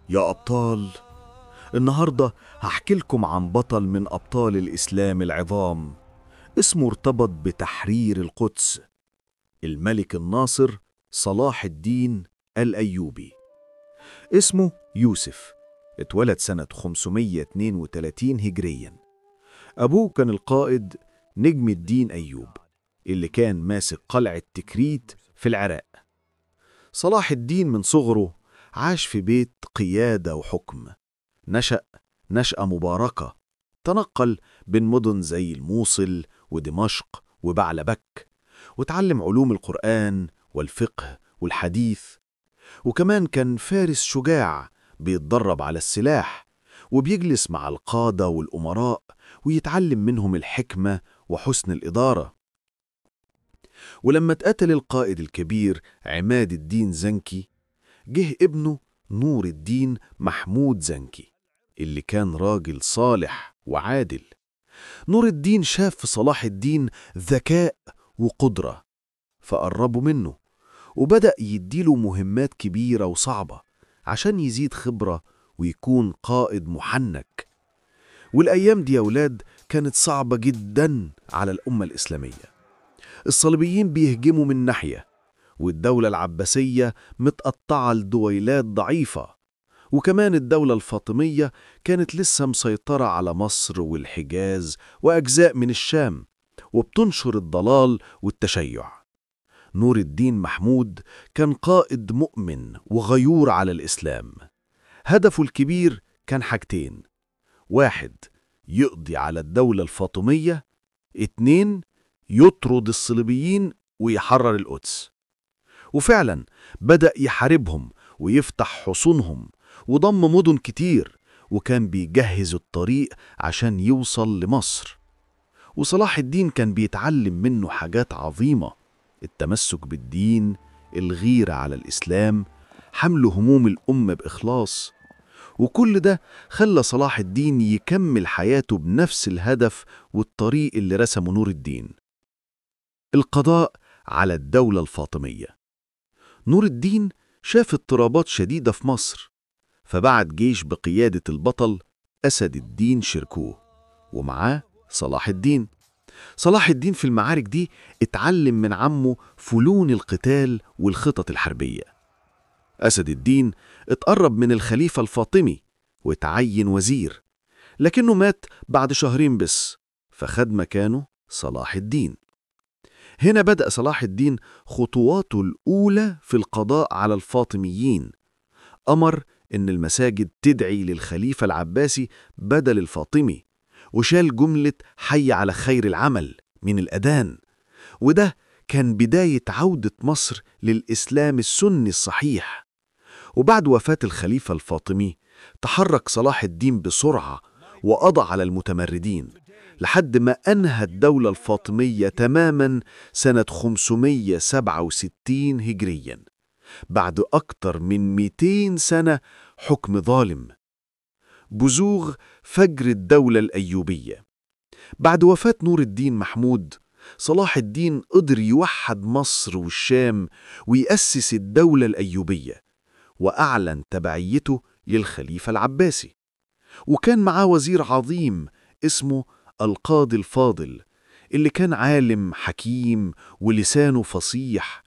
يا أبطال، النهاردة هحكي لكم عن بطل من أبطال الإسلام العظام، اسمه ارتبط بتحرير القدس، الملك الناصر صلاح الدين الأيوبي. اسمه يوسف، اتولد سنة 532 هجريا. أبوه كان القائد نجم الدين أيوب، اللي كان ماسك قلعة تكريت في العراق. صلاح الدين من صغره عاش في بيت قيادة وحكم، نشأ نشأة مباركة، تنقل بين مدن زي الموصل ودمشق وبعلبك، وتعلم علوم القرآن والفقه والحديث، وكمان كان فارس شجاع بيتدرب على السلاح وبيجلس مع القادة والأمراء ويتعلم منهم الحكمة وحسن الإدارة. ولما اتقتل القائد الكبير عماد الدين زنكي، جه ابنه نور الدين محمود زنكي، اللي كان راجل صالح وعادل. نور الدين شاف في صلاح الدين ذكاء وقدرة، فقربوا منه وبدأ يديله مهمات كبيرة وصعبة عشان يزيد خبرة ويكون قائد محنك. والأيام دي يا أولاد كانت صعبة جدا على الأمة الإسلامية. الصليبيين بيهجموا من ناحية، والدولة العباسية متقطعة لدويلات ضعيفة، وكمان الدولة الفاطمية كانت لسه مسيطرة على مصر والحجاز وأجزاء من الشام، وبتنشر الضلال والتشيع. نور الدين محمود كان قائد مؤمن وغيور على الإسلام. هدفه الكبير كان حاجتين: واحد، يقضي على الدولة الفاطمية، 2، يطرد الصليبيين ويحرر القدس. وفعلا بدأ يحاربهم ويفتح حصونهم وضم مدن كتير، وكان بيجهز الطريق عشان يوصل لمصر. وصلاح الدين كان بيتعلم منه حاجات عظيمة: التمسك بالدين، الغيرة على الإسلام، حمل هموم الأمة بإخلاص. وكل ده خلى صلاح الدين يكمل حياته بنفس الهدف والطريق اللي رسمه نور الدين: القضاء على الدولة الفاطمية. نور الدين شاف اضطرابات شديدة في مصر، فبعت جيش بقيادة البطل أسد الدين شركوه، ومعاه صلاح الدين. صلاح الدين في المعارك دي اتعلم من عمه فنون القتال والخطط الحربية. أسد الدين اتقرب من الخليفة الفاطمي واتعين وزير، لكنه مات بعد شهرين بس، فخد مكانه صلاح الدين. هنا بدأ صلاح الدين خطواته الأولى في القضاء على الفاطميين. أمر إن المساجد تدعي للخليفة العباسي بدل الفاطمي، وشال جملة حي على خير العمل من الأذان، وده كان بداية عودة مصر للإسلام السني الصحيح. وبعد وفاة الخليفة الفاطمي تحرك صلاح الدين بسرعة وقضى على المتمردين، لحد ما أنهى الدولة الفاطمية تماما سنة 567 هجريا، بعد أكتر من 200 سنة حكم ظالم. بزوغ فجر الدولة الأيوبية. بعد وفاة نور الدين محمود، صلاح الدين قدر يوحد مصر والشام ويأسس الدولة الأيوبية، وأعلن تبعيته للخليفة العباسي. وكان معاه وزير عظيم اسمه القاضي الفاضل، اللي كان عالم حكيم ولسانه فصيح.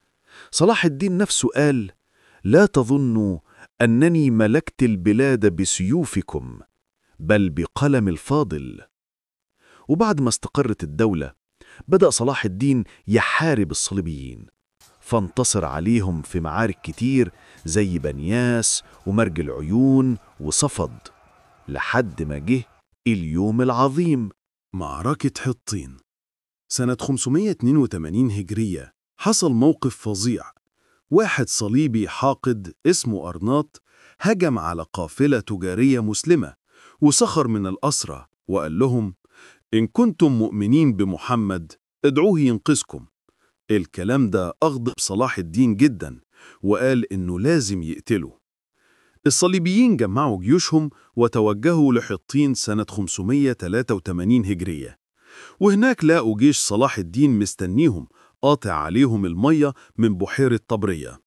صلاح الدين نفسه قال: لا تظنوا أنني ملكت البلاد بسيوفكم، بل بقلم الفاضل. وبعد ما استقرت الدولة، بدأ صلاح الدين يحارب الصليبيين، فانتصر عليهم في معارك كتير زي بنياس ومرج العيون وصفد، لحد ما جه اليوم العظيم، معركة حطين. سنة 582 هجرية حصل موقف فظيع. واحد صليبي حاقد اسمه أرناط هجم على قافلة تجارية مسلمة وسخر من الأسرى وقال لهم: إن كنتم مؤمنين بمحمد ادعوه ينقذكم. الكلام ده أغضب صلاح الدين جدا، وقال إنه لازم يقتله. الصليبيين جمعوا جيوشهم وتوجهوا لحطين سنة 583 هجرية، وهناك لاقوا جيش صلاح الدين مستنيهم، قاطع عليهم المية من بحيرة طبرية.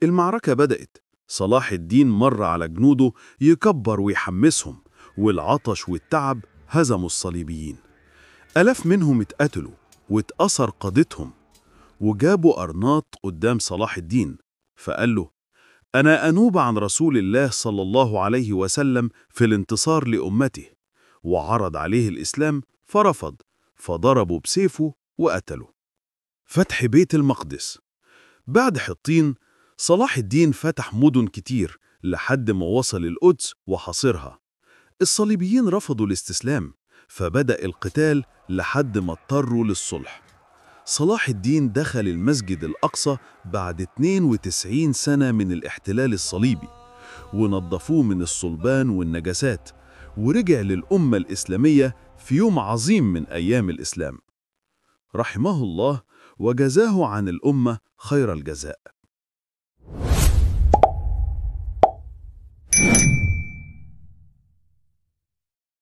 المعركة بدأت. صلاح الدين مر على جنوده يكبر ويحمسهم، والعطش والتعب هزموا الصليبيين. آلاف منهم اتقتلوا واتأثر قادتهم، وجابوا أرناط قدام صلاح الدين، فقال له: أنا أنوب عن رسول الله صلى الله عليه وسلم في الانتصار لأمته. وعرض عليه الإسلام فرفض، فضربوا بسيفه وقتله. فتح بيت المقدس. بعد حطين صلاح الدين فتح مدن كتير لحد ما وصل القدس وحاصرها. الصليبيين رفضوا الاستسلام، فبدأ القتال لحد ما اضطروا للصلح. صلاح الدين دخل المسجد الأقصى بعد 92 سنة من الاحتلال الصليبي، ونظفوه من الصلبان والنجاسات، ورجع للأمة الإسلامية في يوم عظيم من أيام الإسلام. رحمه الله وجزاه عن الأمة خير الجزاء.